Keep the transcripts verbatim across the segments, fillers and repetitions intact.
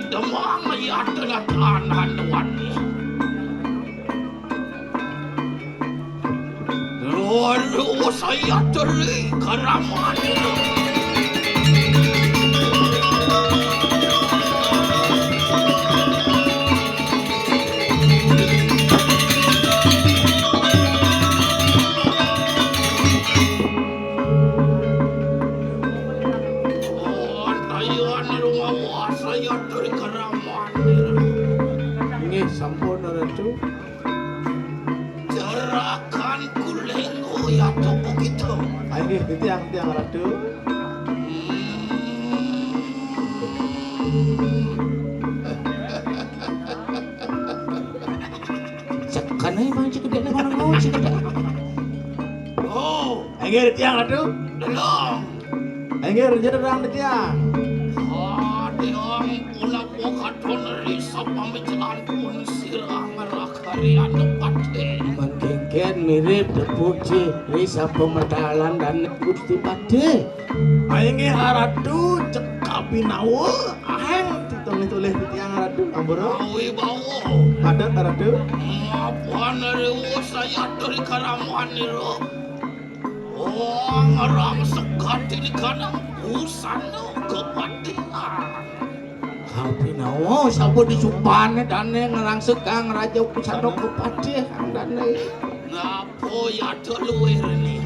Demang ya telah tanan wani. Loro saya teri karamani. Oh, tayan rumah saya teri karamani. Nggih, sampun, Ratu. Jerakan kuling, oh, ya, toko kita. Ah, nggih, titiang, tiang, Ratu. Hmm. Sekene bang cekede ne kono mau cekede. Oh. Inggih, tiang, Ratu. Delong. Inggih, jerang, tiang. Ah, tiang, punapa katon risa pamicelan pun sira ngerak harian pate. Mengkengken mirip depuji risa pemetalan dan Gusti Pate. Inggih, Ratu, cekap binawa, aheng titulih-tulih titiang, Ratu. Ampura. Awi bawa. Padet, Ratu. Mapan rewa saya dari karamuan nira. Oh, ngerang segati ni kanang busana kepatihan. Kapinawa, sapa disupane dane ngrangsek Kang Raja Pusaka Kepatih, Kang Dane. Ngapa ya luwir ni?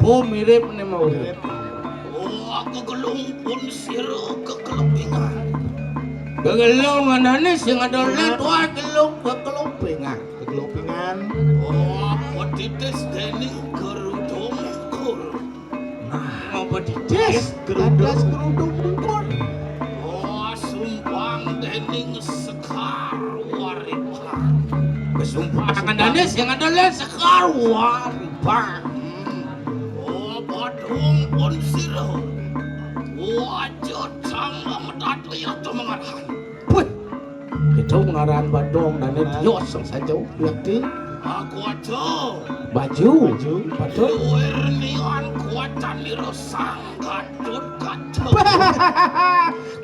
Po mirip ne mau. Oh, aku gelung pun sira kekelopingan. Kegelung anane sing ada let, wah, gelung kekelopingan. Kekelopingan. Oh, apa titis dening kerudung kur. Nah, apa titis? Kerudung. Dados kerudung bungkur. Oh, sumpang dening Sekar Waripan. Kesumpang. Kandhane sing ada le Sekar Waripan. Hmm. Oh, padung pun sira. Wajah sama metatu ya tumengarahan. Wih. Kita ngarang badung dan tios sang saja, yakti. Aku aja. Baju. Baju. Patut. Luwir nian kuacan nira sang Gatut Kaca.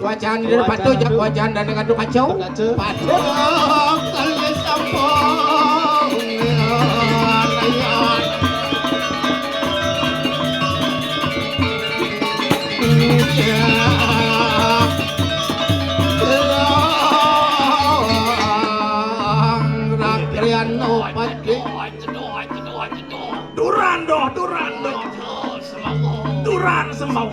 Kuacan nira patut ya, kuacan dan Gatut Kaca. Gatut Kaca. Patut. Oh, kali sampun. Duran doh, duran doh. Duran semau.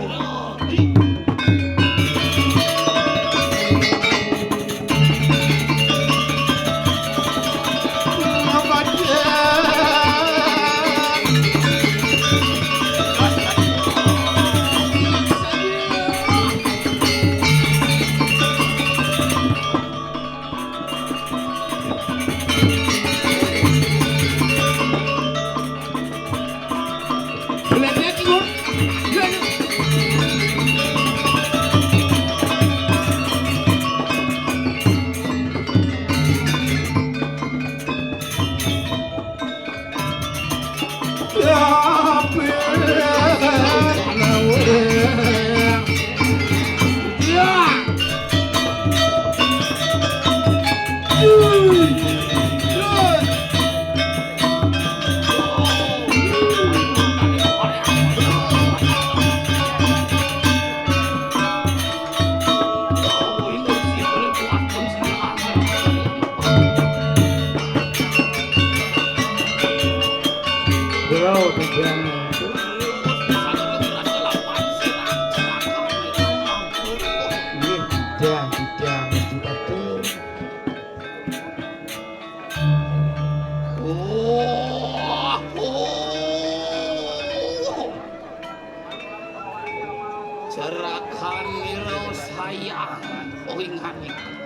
Jerakan nira sayang, oh, ingat.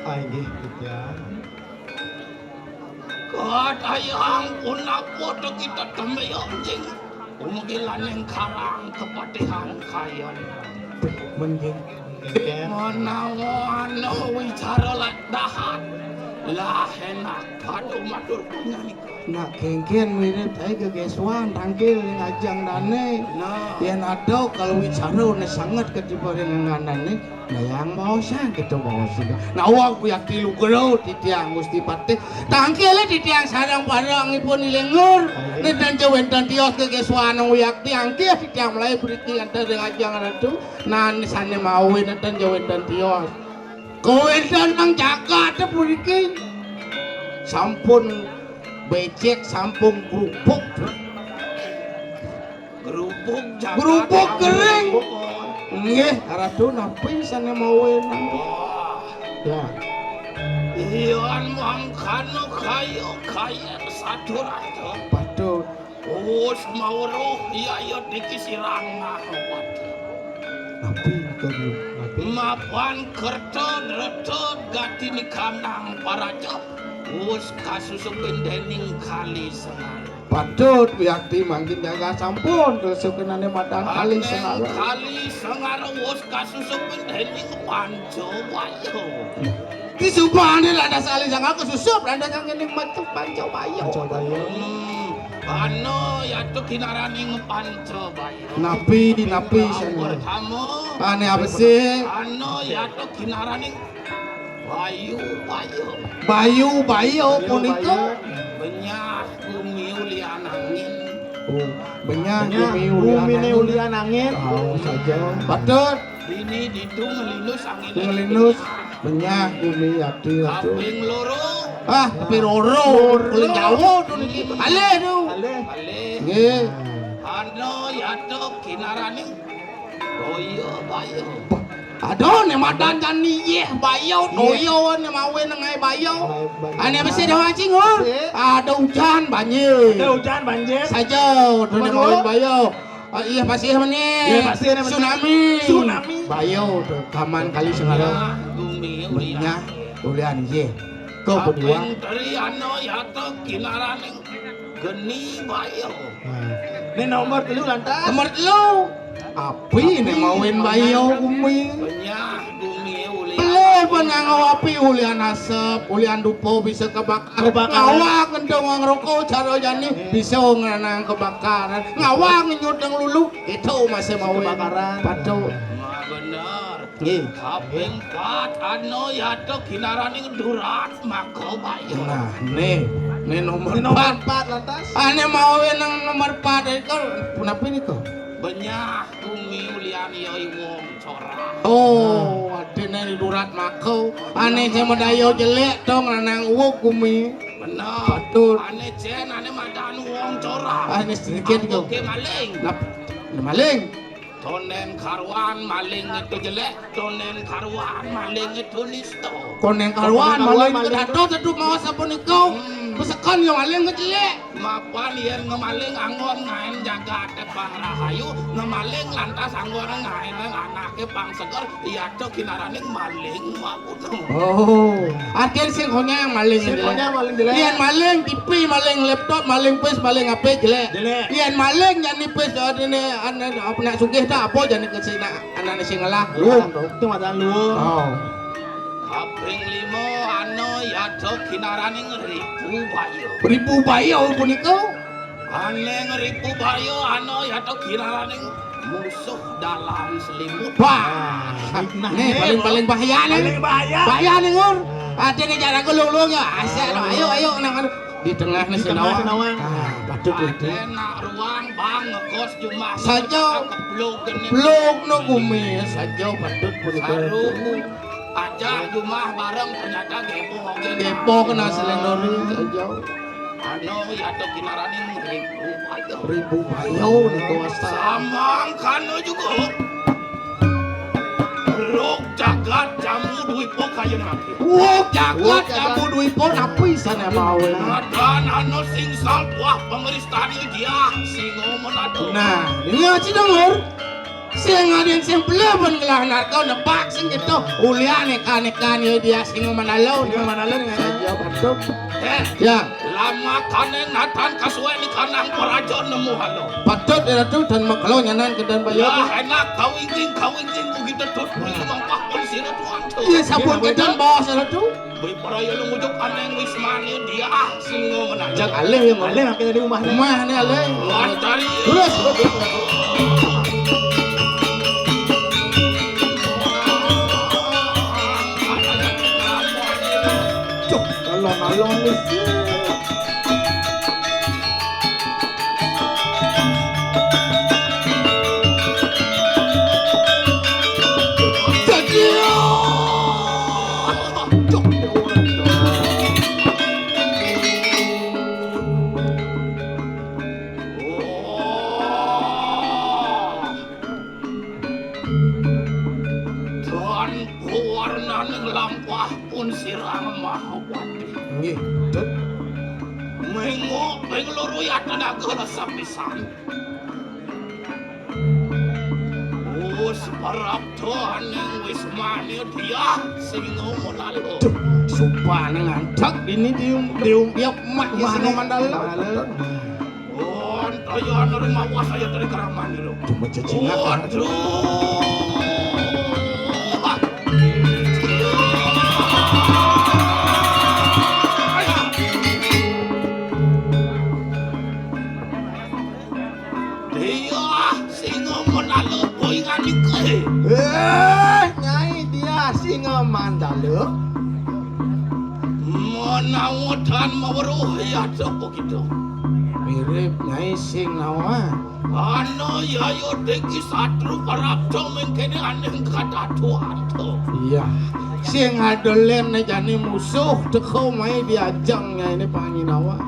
Ah, inggih, Bujang. Kadayang punapa kita tembe anjing. Umugi laning karang kepatihan kayon. Mending, mending. Menawa ana wicara lak dahat. Lah, enak. Aduh, matur panjenengan. Nak kéngkén mirip saé gegésuan tangkil ning ajeng dané. Nah. Yén ada kalau wicara né sanget ketiba dengan nganané, nah yang mau sang kita mau sih. Nah, wong kuyakti lugro titiang Gusti Patih. Tangkilé titiang sareng parengipun ilengur. Nénten wénten tios gegésuan wong yakti angkih titiang mulai beriki antar dengan ajeng ratu. Nah, sané mawi nénten wénten tios. Kawéntenan jagat puniki sampun becik, sampun grubuk. Grubuk jagat. Grubuk kering. Nggih, Ratu napi sané mawi nang. Wah. Ya. Iyan mangkana kaya-kaya sadurata. Patut. Us mawruh yaya diki sirang mahawati. Napi kadu? Napi? Mapan kerta dreta gati nikanang paraja. Us kasusupin dening kali sengara. Patut wiakti mangkin jaga sampun kesukenané madan kali sengara. Kali sengara us kasusupin dening panca waya. Di subané lantas kali sengara kesusup lantas yang ini macam panca waya. Panca waya. Hmm. Ana yata kinaraning panca baya. Napi, napi sana? Pertama. Ané apa sih? Ana yata kinaraning bayu, bayu. Bayu, bayu punika. Benyah gumi ulian angin. Oh, benyah gumi ulian angin. Oh, saja. Patut. Dini ditu ngelinus angin. Ngelinus. Benyah gumi ati atu. Kaping loro. Ah, kaping loro. Kulit Jawa tu niki. Alih tu. Alih. Alih. Nggih. Ana yata kinaraning toya baya. Aduh, né madan jani yéh baya, toya né mawi nengai baya. Ané mesti dah mancing, oh. Ada hujan banjir. Ada hujan banjir. Saja, tu né mawi baya. Ah, iya, pasih meni. Iya, pasih meni. Tsunami. Tsunami. Bayo tu, kaman kali sengara. Bumi ulian. Bumi ulian, iya. Kau kedua. Kaping teri ana yata kinaraning geni bayo. Nah. Ini nomor telu lantas. Nomor telu. Api né mawin bayo gumi. Benyah gumi ulian. Pelih pun nganggo api, ulian asep, ulian dupa bisa kebakar. Kebakaran. Ngawak ngentung wong roko cara jani bisa ngenang kebakaran. Ngawak ngenyut nang lulu, itu masih mawin kebakaran. Patut. Nah, bener. Nggih. Kaping pat, ana yata kinaraning durat maka bayo. Nah, né, né nomor empat. Nomor empat lantas. Ané mawin nang nomor empat itu, punapi niku? Benyah gumi ulian yai wong corah. Oh, artiné durat maka. Ané sing madaya jelék to ngranang uwug gumi. Bener. Patut. Ané cén, ané madan wong corah. Ané sedikit to. Ambuké maling. Nap-, maling. Tondén karuan maling itu jelék, tondén karuan maling itu nista. Tondén karuan maling itu dados tetu maos sapunika. Hmm. Pesekon ya maling itu jelék. Mapan yén ngemaling anggon ngaén jagaté pang rahayu, ngemaling lantas anggon ngaén anaké pang seger, yata kinaraning maling mawon. Oh, artin sing konyang maling. Sing konyang maling jelék. Yén maling T V, maling laptop, maling pis, maling H P jelék. Jelék. Yén maling jani pis, artiné ané apa nak sugih ta apa jani ke sing nak anané sing ngelah. Luung. Itu madan luung. Oh. Kaping lima ana yata kinaraning ripu baya. Ripu baya punika? Ané ngripu baya ana yata kinaraning musuh dalam selimut. Wah, nah, né paling, paling bahaya né. Paling bahaya. Bahaya né, Ngur. Nah. Ada né jarak luung-luung ya. Asik, ayo, ayo, nang anu. Di tengah né senawang. Di tengah senawang. Ah, patut itu. Ada nak ruang bang ngekos jumah. Saja. Keblok né. Blok no gumi, saja patut punika. Saru. Ajak jumah bareng ternyata geboh gé. Geboh kena selendor saja. Anu yata kinaraning ripu baya. Ripu baya nika wasta. Samangkana juga. Rug jagat Jambudwipa kaya mangké. Rug jagat Jambudwipa napi sané mawi? Madan ana sing salpuah pangristan Diah Singa Menado. Nah, ini aja denger. Sing adin sing pelih pun ngelah narka nebak sing gitu. Ulian ikan-ikan ya dia Singa Menado. Singa Menado dengan saja batuk. Eh, ya. Lama kané natan kasuwé nikanang praja nemu halo. Patut ya Ratu dan makelo nyanan kedan baya. Ya, enak kawingking, kawingking ku kita tut. Mangkah pun sira tuan tu. Iya, sampun kedan baos Ratu. Wipraya lumujuk anéng wismané Diah Singa Menanjak. Alih ya, alih makin dari rumah. Rumah nih alih. Wantari. Terus. Cuk, alon-alon nih. Dan pewarnaning lampah pun sirang Mahapati. Nggih, Dut. Mengok ping loro ya tenaga rasa pisan. Wus prapta aning wismane Diah Singa Menala. Duh, sumpah nang antek ini dium dium ya emak ya Singa Mandala. Wantayana ring mawas saya dari keraman lho. Cuma cacingak. Waduh. Diah Singa Mandala poingan iki. Eh, Nyai Diah Singa Mandala. Menawa tan maweruh ya sapa kita? Mirip Nyai sing nawa. Ana yaya diki satru parapta mengkene aning kadaduan to. Iya. Sing adolen jane musuh teko mai diajeng Nyai ini panginawa.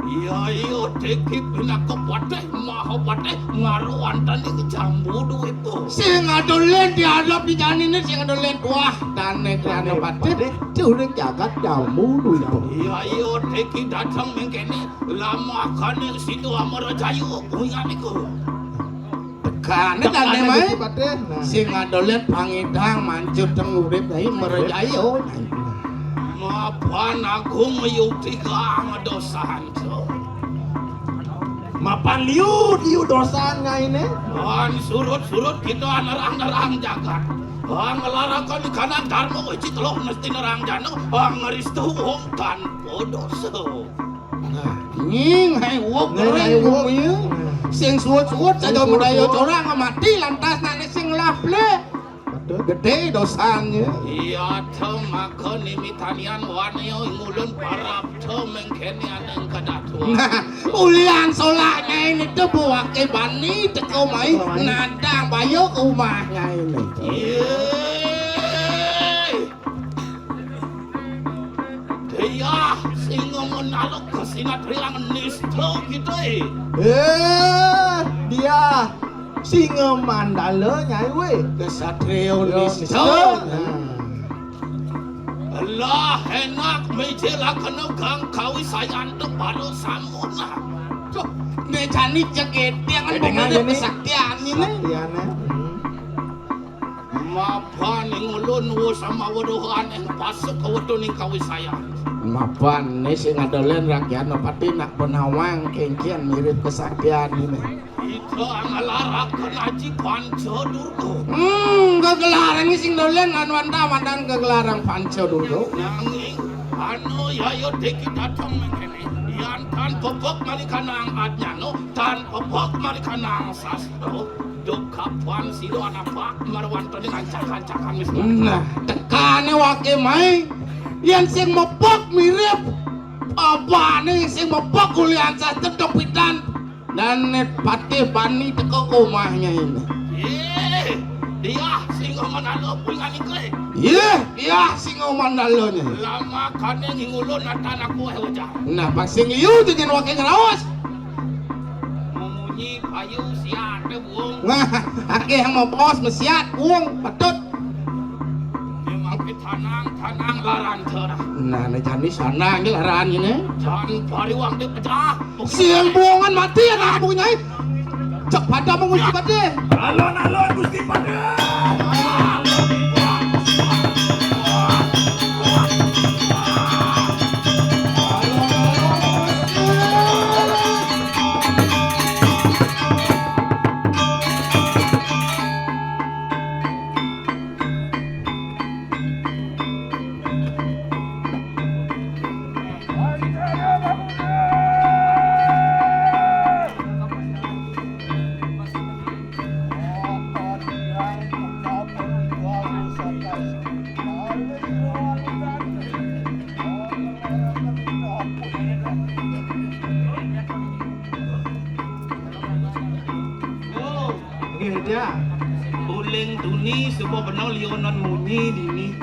Iya, iya, diki pinaka patih, maha patih, ngaruh wonten ing jambu duwiku. Sing adolen diadop di janine sing adolen wah tane krana patih, diuring jagat jambu duwiku. Iya, iya, diki dateng mengkene. Lamakane Situ Amarajaya kuwi niku. Tekane tane mae. Nah. Sing ngadolen pangidang mancut teng urip dai merejaya. Mapan agung yukti kang dosanca. Mapan liu liu dosan ngaine. Pan surut-surut kita nerang-nerang jagat. Ngelarakan di kanan dharma wiji teluk mesti nerang jana. Ngeristu wong tanpa dosa. Nah, nying hai wuk kering wuk ya. Sing suwut-suwut saja medaya corang mati lantas nak sing lah ble. Gede dosanya. Iya, tem maka nimitanian wani ngulun parabda mengkene aning kadatuan. Nah, ulian solaknya ini tuh buake bani teko mai nadang bayo ke rumahnya ini. Iya. Diah Singa Mandala kesinatriang nista kita, eh. Eh, Diah Singa Mandala, Nyai, weh. Kesatria nista. Nah. Lah, enak, meje lakana kang kawi sayanto baru samuna. Duh, mejani jegedeng, dengan kesaktian ini. Kesaktiannya. Hmm. Mapan ing ulun wus samaweruhan ing pasuk kawetuning kawisayan. Mapan ne sing adolen rakyat Nopati nak penawang kengkian mirip kesaktian ini. Ida ngelaraken aji Panca Durga. Hmm, gegelarang sing dolen anu anta mantan gegelarang Panca Durga. Nanging anu yaya deki dateng mengkene. Yan tan bebek malikanang adnyano, tan bebek malikanang sastro. Duk kapan sira anapak marwantane ngancak-ancakan wis. Nah, tekane wake mai. Yen sing mepok mirip apane sing mepok kulian sastra pidan. Dan net patih bani teko ke omahnya ini. Yeh, Diah Singa Mandala pingan iki. Yeh, Diah Singa Mandala ne. Lama kane ngingulun natan aku eh wajah. Nah, pas sing liu jenjen wake ngraos. Memunyi payu siate buung. Nah, akeh yang mau bos mesiat buung, patut. Memang tanang, tanang laran terah. Nah, ne jani sana ini laran ini. Jan pariwang dipecah. Siang buangan mati ya nak punya. Cek pada menguji pada. Alon-alon Gusti pada. Ya. Uling tuni suba bena liunan munyi dini.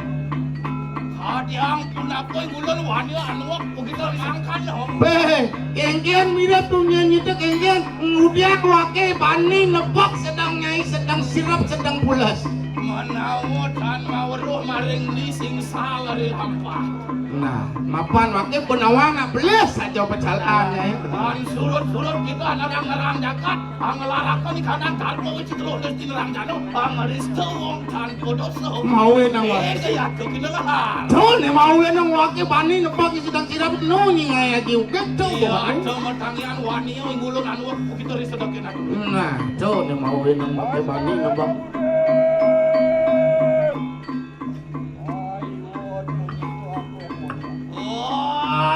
Kadiang punapa ngulun wani anuak begitu mangkan, ho? Béh, kéngkén mirip tuh nyanyi téh kéngkén. Ngudiang waké bani nebak sedang nyai, sedang sirep, sedang pules. Menawa tan maweruh maring ni sing sal ari lampah. Nah, mapan waké benawang nak belis saja pecalan nyai. Tan surut-surut kita narang-narang jagat. Panglarakan di kanan tarpa wiji teluk nesti nerang jano. Pangrista wong tanpa dosa. Mawe nang waké. Eh, kaya aku kena lahar. Tuh, né mawe nang waké bani nebak sedang sirap nu nyingai aji ukit tuh. Iya, ada matangian wani ngulun anu kita risedokin aku. Nah, tuh, né mawe nang waké bani nebak. Wah!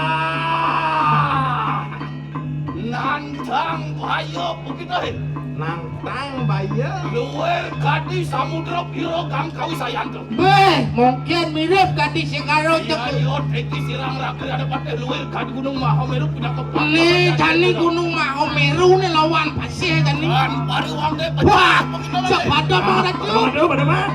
Nantang bahaya begitu, eh. Nantang bahaya. Luwih kadi samudra pira kang kawisayan to. Béh, mungkin mirip kadi Singaro. Iya, cek. Iya, iki sirang raga ada patih luwih kadi Gunung Mahameru pinaka patung. Né jani Gunung Mahameru né lawan pasih jani. Kan pariwang deh. Wah, sepadan, Mang Ratu. Aduh, pada, Mang.